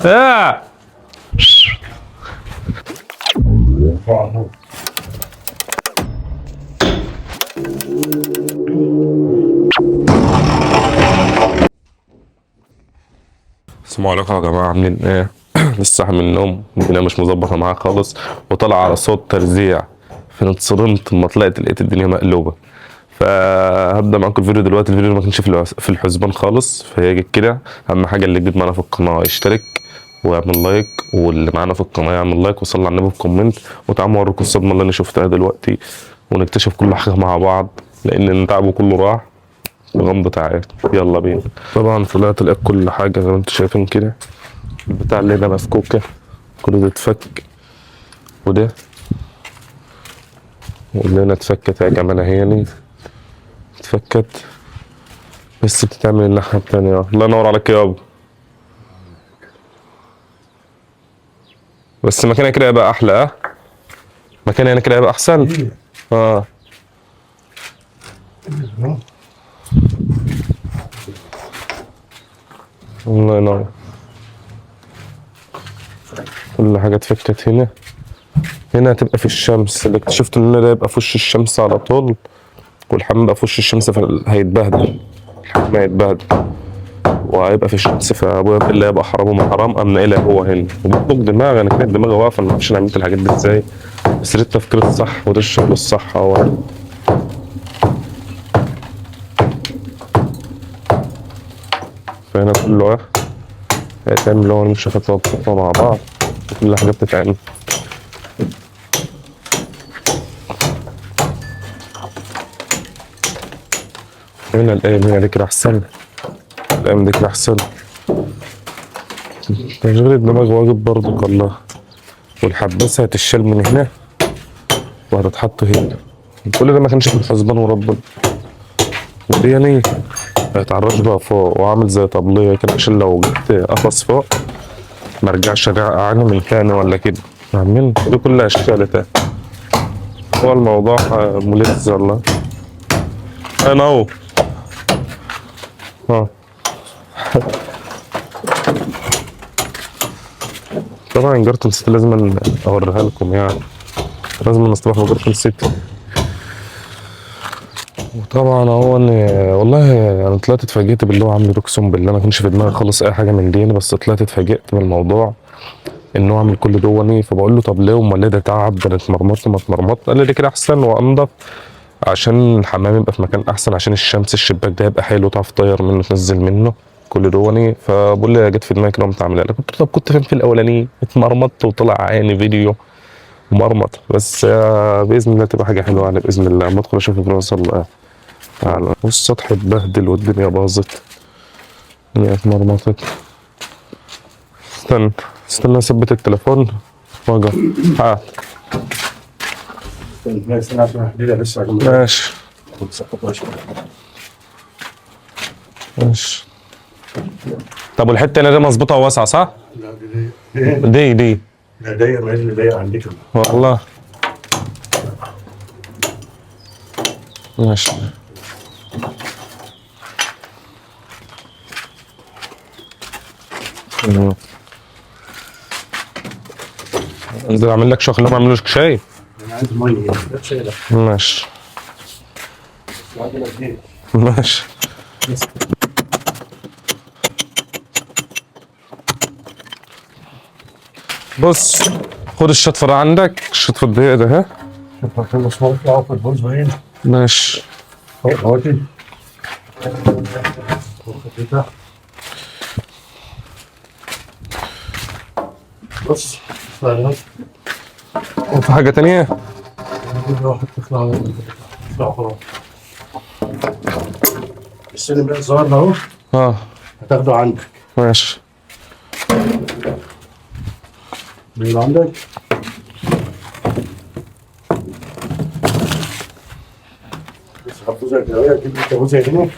اه السلام عليكم يا جماعة، عاملين ايه؟ لسه صاحي من النوم، الدنيا مش مظبطه معايا خالص، وطلع على صوت ترزيع، فانا اتصدمت لما طلعت لقيت الدنيا مقلوبة. فهبدا معاكم الفيديو دلوقتي. الفيديو ما كانش في الحسبان خالص، فهي جت كده. اهم حاجة اللي جديد معانا في القناة يشترك ويعمل like، واللي معانا في القناة يعمل like وصلي على النبي في comment. وتعالوا اوريكم الصدمة اللي انا شفتها دلوقتي، ونكتشف كل حاجة مع بعض، لان تعبه كله راح غمضة عين. يلا بينا. طبعا طلعت لقيت كل حاجة زي ما انتم شايفين كده، البتاع اللي هنا مفكوكه كله ده اتفك، وده واللي هنا اتفكت يا جماعة، هي اتفكت بس بتتعمل الناحية التانية. الله ينور عليك يابا، بس مكانها كده يبقى احلى. اه مكانها هنا كده يبقى احسن. اه الله ينور. كل حاجة اتفكت هنا. هنا هتبقى في الشمس، اللي اكتشفت ان ده يبقى في وش الشمس على طول، والحمام بقى في وش الشمس فهيتبهدل، الحمام هيتبهدل وهيبقى في الشمس. فابويا بيقول لي يبقى حرام وما حرام، قام ناقلها هو هنا. وبطلق دماغي انا، كانت دماغي واقفة، ما اعرفش انا عملت الحاجات دي ازاي، بس ده التفكير الصح وده الشغل الصح هو. فهنا كله ايه هيتعمل، هو نمشي خطوة بخطوة مع بعض، وكل حاجة بتتعمل. هنا الأيام هنا دي كده أحسن، الأيام دي كده أحسن. تشغيل الدماغ واجب برضك والله. والحباسة هتشال من هنا وهتتحط هنا، كل ده ما كانش في الحسبان وربنا. ودي يعني هيتعرش بقى فوق، وعامل زي طبلية كده عشان لو جبت قفص فوق ما ارجعش اعاني من تاني ولا كده، فاهمين؟ دي كلها اشكال. هو الموضوع ملز والله. انا اهو. طبعا جارتن سيتي لازم اوريها لكم، يعني لازم نصطبح بجارتن سيتي. وطبعا هو ان والله انا طلعت اتفاجئت باللي هو عامله، اقسم بالله ما كانش في دماغي خالص اي حاجة من دي، بس طلعت اتفاجئت بالموضوع ان هو عامل كل دوني. فبقول له طب ليه امال ليه ده تعب، ده انا اتمرمطت ما اتمرمطت. قال لي ده كده احسن وانضف، عشان الحمام يبقى في مكان احسن، عشان الشمس الشباك ده يبقى حلو تعرف تطير منه تنزل منه كل دوني. فبقول لي جت في دماغي كده قمت عاملها لك. قلت له طب كنت فين في الاولاني؟ اتمرمطت وطلع عيني فيديو ومرمط، بس باذن الله تبقى حاجة حلوة يعني باذن الله. اما ادخل اشوف الوصل تعالى. والسطح اتبهدل والدنيا باظت، الدنيا اتمرمطت. استنى استنى اثبت التليفون واجي. ها ماشي ماشي. طب والحتة هنا دي مظبوطة وواسعه صح؟ لا دي دي لا ضيق، ما هي اللي ضيق عندك. والله ماشي. انزل اعمل لك شاي، خليهم يعملوا لك شاي. انا عايز مية. لا شاي، لا. ماشي ماشي. بص خد الشطفة ده عندك، الشطفة الضيق ده. ها شوف عشان مسمار يطلعوا في البوز باين. ماشي. اهو بص. وفي حاجة تانية؟ تطلع خلاص. السلم ده الصغير ده اهو. هتاخده عندك. ماشي. اللي عندك. بس حبوزه كده، تجيب كابوزه هنا.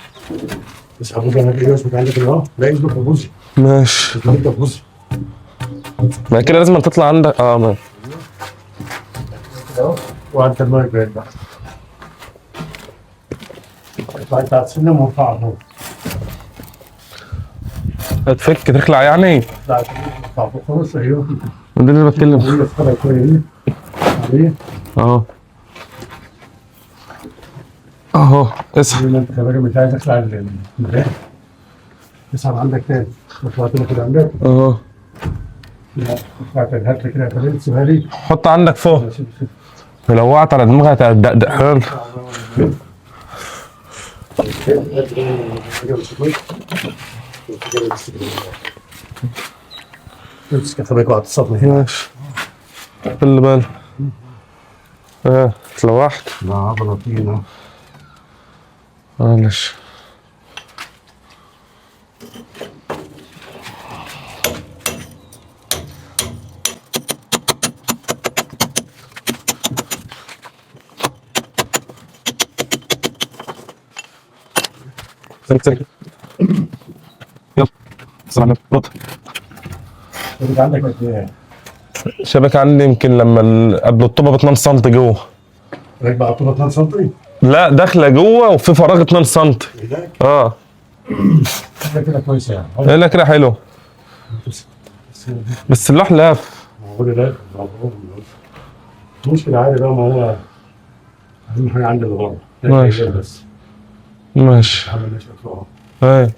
بس حبوزه هنا كده، اسمك عندك اهو. لا اسمك كابوزه. ماشي. اسمك كابوزه. ما كده لازم تطلع عندك. ماشي. كده اهو. وعند المايك بقى. اطلع انت على السلم وارفع فوق. هتفك تخلع يعني؟ لا اطلع فوق خالص. ايوه ده اللي بتكلم. اسحبها شوية هنا. اهو اهو اسحب. انت يا راجل مش عايز اخلع المراية. اسحب عندك تاني. اطلع تاني كده عندك. اهو. لا اطلع تاني، هات لي كده يا خليل، سيبها لي. حط عندك فوق. لو وقعت على دماغها هتدقدق. حلو. امسك خليك وقت الصدمة هنا. ماشي. خلي بالك. اتلوحت. لا عضلة. معلش. سلك. يلا السلام عليكم. انت عندك قد ايه؟ الشبكة عندي يمكن لما قبل الطوبة ب 2 سم جوه. راكبة على الطوبة 2 سم؟ لا داخلة جوه وفي فراغ 2 سم. هناك؟ اه. كده كويسة يعني. لا كده حلو. بس اللوح لف. هو لا مشكلة عادي بقى، ما هو أهم حاجة عندي اللي بره. ماشي. بس. ماشي. ايه.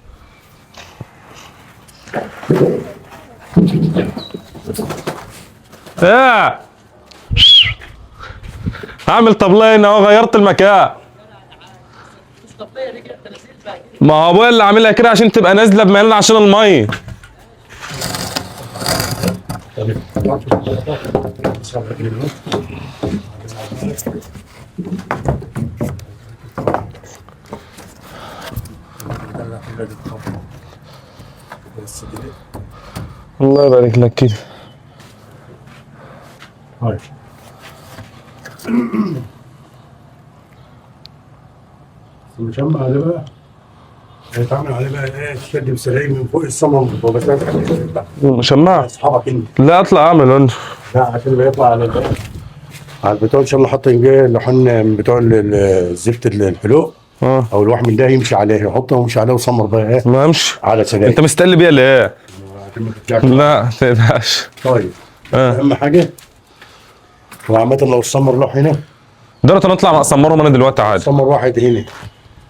ايه هعمل طبلين اهو، غيرت المكان. ما هو ابويا اللي عاملها كده عشان تبقى نازله بميلان عشان المية. الله يبارك لك كده. طيب المشمع ده بقى هيتعمل عليه بقى ايه؟ تشد بسلايم من فوق الصمم بس. مشمع اصحابك انت. لا اطلع اعمل انت. لا عشان يبقى يطلع على على البتوع ان شاء الله. حط لحن بتوع الزفت الحلوق او الواحد من ده يمشي عليه، يحطه ويمشي عليه وصمر بقى ايه؟ ما امشي على سلايم. انت مستقل بيها ليه؟ لا ما تقلقش. طيب اهم حاجة وعامة لو السمر لوح هنا دلوقتي انا اطلع اسمرهم انا دلوقتي عادي. سمر واحد هنا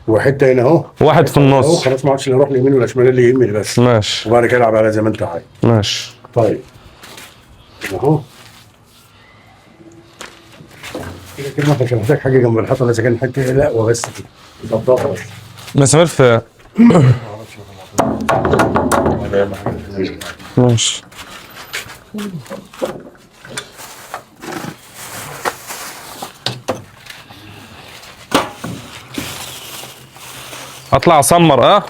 وحتة هنا اهو، واحد في النص خلاص ما عادش لا يروح اليمين ولا شمال، اللي يهمني بس. ماشي. وبعد كده العب على زي ما انت عايز. ماشي. طيب اهو كده كده ما مش محتاج حاجة جنب الحيطة، اذا كان حتة لا وبس كده ظبطها بس. مسامير في ماشي. اطلع اسمر. لا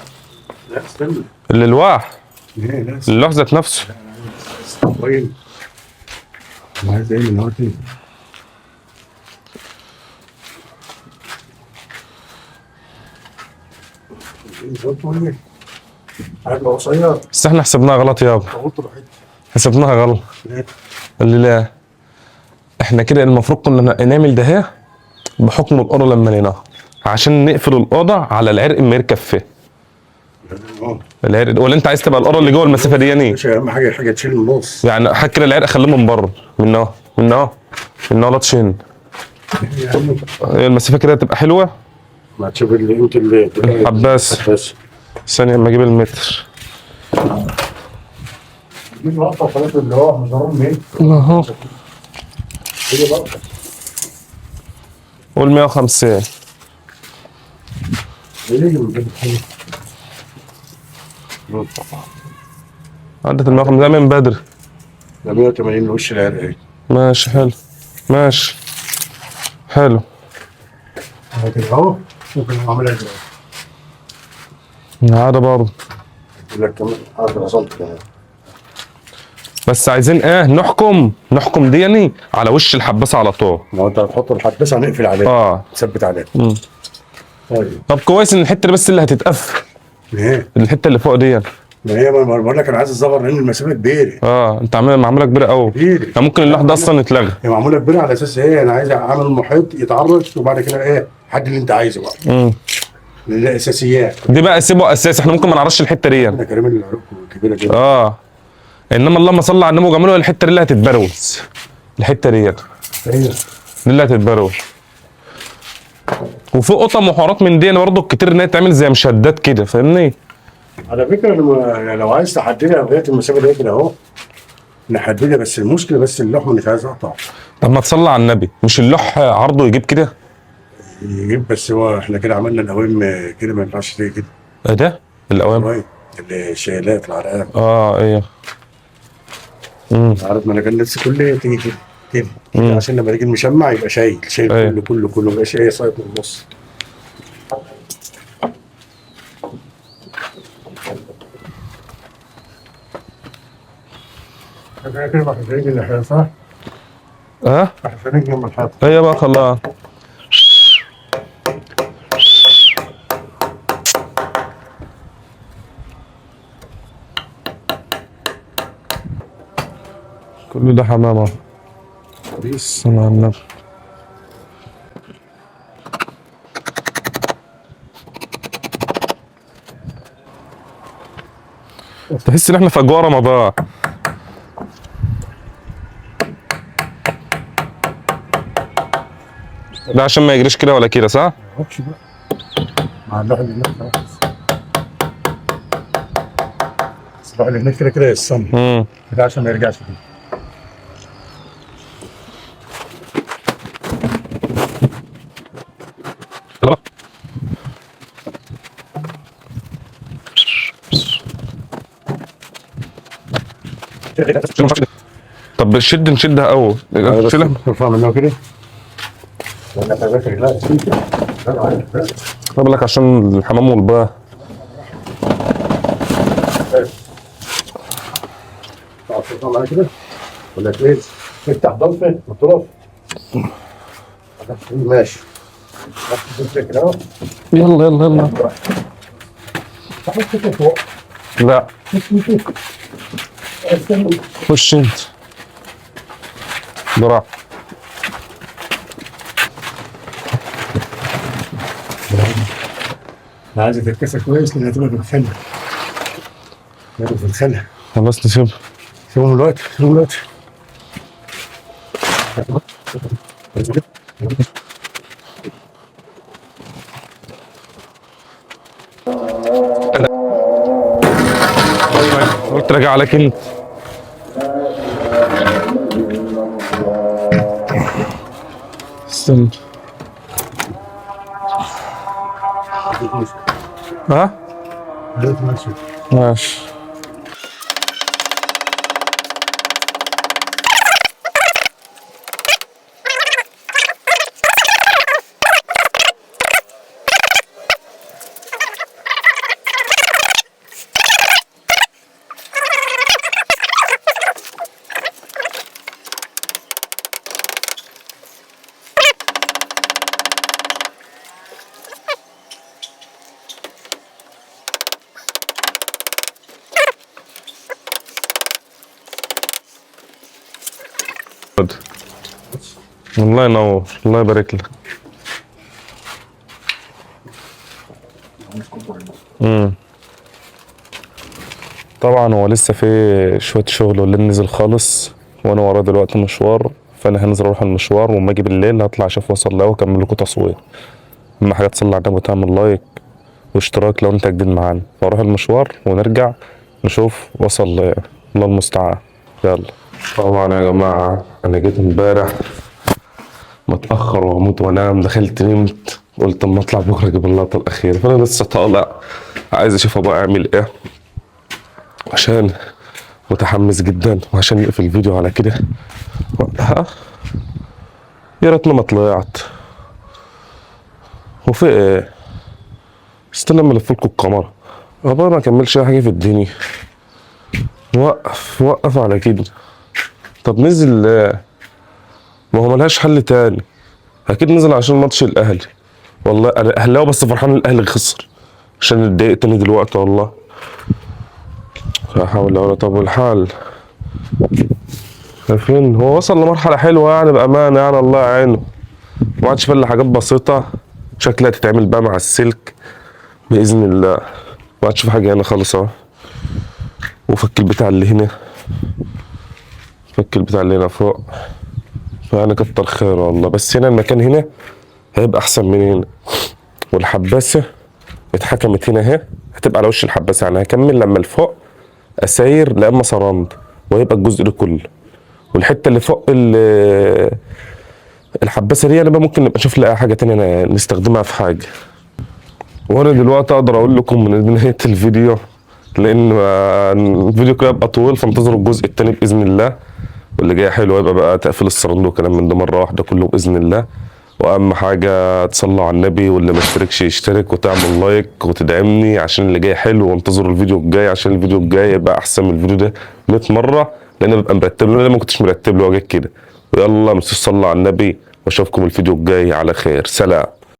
استنى. الالواح. ليه؟ لا استنى. اللوح ذات نفسه. طيب عايز ايه من دلوقتي؟ عارف لو قصير بس احنا حسبناها غلط يابا. حسبناها غلط. اللي لا احنا كده المفروض كنا نعمل ده بحكم القرى لما لقيناها عشان نقفل الاوضة على العرق ما يركب فيه. العرق ولا انت عايز تبقى القرى اللي جوه المسافة دي يعني؟ مش اهم حاجة حاجة تشيل النص يعني حاجة كده العرق خليه من بره، من اهو من اهو من اهو لطشين. المسافة كده تبقى حلوة. ما تشوف اللي انت اللي الحباس. ثانية اما اجيب المتر. مين لقطة خلاص اللي هو مش ضروري ايه؟ اهو هي لقطة. قول 150. ليه من حاجة؟ عدت ال 150 ده من بدري. ده 180 وش العرق ايه؟ ماشي حلو. ماشي حلو. كده اهو ممكن اعملها كده. عادة برضه. يقول لك كمان 10 سم كمان. بس عايزين ايه؟ نحكم دي يعني على وش الحباسه على طول. ما هو انت هتحط الحباسه هنقفل عليها. تثبت عليها. طيب. طب كويس ان الحتة بس اللي هتتقفل. ايه؟ الحتة اللي فوق دي. ما هي ما بقول لك انا عايز الزغر لان المسافة كبيرة. انت عاملها معمولة كبيرة قوي. كبيرة. يعني ممكن اللوح ده اصلا يتلغى. هي معمولة كبيرة على اساس ايه؟ انا عايز اعمل محيط يتعرض وبعد كده ايه؟ حد اللي انت عايزه بقى. الاساسيات دي بقى سيبه اساس، احنا ممكن ما نعرفش الحتة دي. احنا كريم العروق كبيرة جدا. انما اللهم صل على النبي وجماله، الحتة دي اللي هتتبروز، الحتة دي ايوه دي اللي هتتبروز. وفي قطم وحوارات من دي برضه كتير، ان هي تعمل زي مشدات كده، فاهمني؟ على فكرة لو عايز تحددها لغاية المسافة دي كده اهو نحددها، بس المشكلة بس اللحمة مش عايز اقطع. طب ما تصلي على النبي، مش اللوح عرضه يجيب كده؟ يجيب، بس هو احنا كده عملنا القوام كده، ما ينفعش تيجي كده. ايه ده؟ القوام طيب الشيلات العرقان. ايوه. عارف، ما انا كان نفسي كل تيجي كده كده، عشان لما نيجي المشمع يبقى شايل شايل. أيوة. كله كله كله، ما يبقاش اي سايط من النص. احنا كده محفرين اللي صح؟ اه محفرين جنب الحيطة. ايوه بقى خلاص. كل ده حمامة. الصلاة على النبي. تحس ان احنا في اجواء رمضان. ده عشان ما يجريش كده ولا كده، صح؟ ما اعرفش بقى مع اللوحة اللي هناك خلاص. بس اللوحة اللي هناك كده كده يتصمم كده عشان ما يرجعش كده. طب شد، نشدها اول. شيلها. ارفع منه كده. ولا فاكر؟ لا لا. خلي بالك عشان الحمام والباه. تعرف تطلع معايا كده ولا ايه؟ افتح ضلفه وتقف. ماشي كده اهو. يلا يلا يلا. تحط كده فوق. لا خش انت براحتك. انا عايز تتكسر كويس لان هتبقى في الخلة. هتبقى في الخلة. خلاص نسيبها. سيبهم دلوقتي، سيبهم دلوقتي. قلت راجع عليك انت. استنى. ها؟ ماشي. الله ينور، الله يبارك لك. طبعا هو لسه في شوية شغل ولا نزل خالص، وانا وراه دلوقتي مشوار، فانا هنزل اروح المشوار، وما اجي بالليل هطلع اشوف وصل لايه واكمل لكم تصوير. اهم حاجة تصلي على النبي وتعمل لايك واشتراك لو انت جديد معانا. فاروح المشوار ونرجع نشوف وصل لايه. الله المستعان. يلا. طبعا يا جماعة انا جيت امبارح متأخر واموت وانام، دخلت نمت، قلت اما اطلع بكره اجيب اللقطة الأخيرة، فانا لسه طالع عايز اشوف ابقى اعمل ايه عشان متحمس جدا، وعشان يقفل الفيديو على كده. وقتها يا ريتني ما طلعت. هو في ايه؟ استنى اما الف لكم الكاميرا. ابا ما كملش اي حاجة في الدنيا. وقف وقف على كده. طب نزل، ما هو ملهاش حل تاني، اكيد نزل عشان ماتش الاهلي. والله انا اهلاوي بس فرحان الاهلي خسر عشان اتضايقت انا دلوقتي والله. لا حول ولا قوة. طب والحال فين؟ هو وصل لمرحلة حلوة يعني بأمانة، يعني الله يعينه. ما عادش فيه إلا حاجات بسيطة شكلها تتعمل بقى مع السلك. باذن الله. ما تشوف حاجة هنا خالص اهو. وفك البتاع اللي هنا، فك البتاع اللي هنا فوق. فانا كتر خير والله. بس هنا المكان هنا هيبقى احسن من هنا. والحباسه اتحكمت هنا اهي، هتبقى على وش الحباسه. يعني هكمل لما لفوق اساير لا اما سرند، وهيبقى الجزء ده كله. والحتة اللي فوق الحباسه دي انا بقى ممكن نبقى نشوف لها حاجة تانية نستخدمها في حاجة. وانا دلوقتي اقدر اقول لكم من نهاية الفيديو، لان الفيديو كده يبقى طويل، فانتظروا الجزء التاني باذن الله. واللي جاي حلو هيبقى بقى تقفيل السرندو وكلام من ده مرة واحدة كله باذن الله. واهم حاجة تصلوا على النبي، واللي ما اشتركش يشترك وتعمل لايك وتدعمني عشان اللي جاي حلو. وانتظروا الفيديو الجاي عشان الفيديو الجاي يبقى احسن من الفيديو ده 100 مرة، لان ببقى مرتب له، انا ما كنتش مرتب له وجاي كده. ويلا ما تنسوش تصلوا على النبي، واشوفكم الفيديو الجاي على خير. سلام.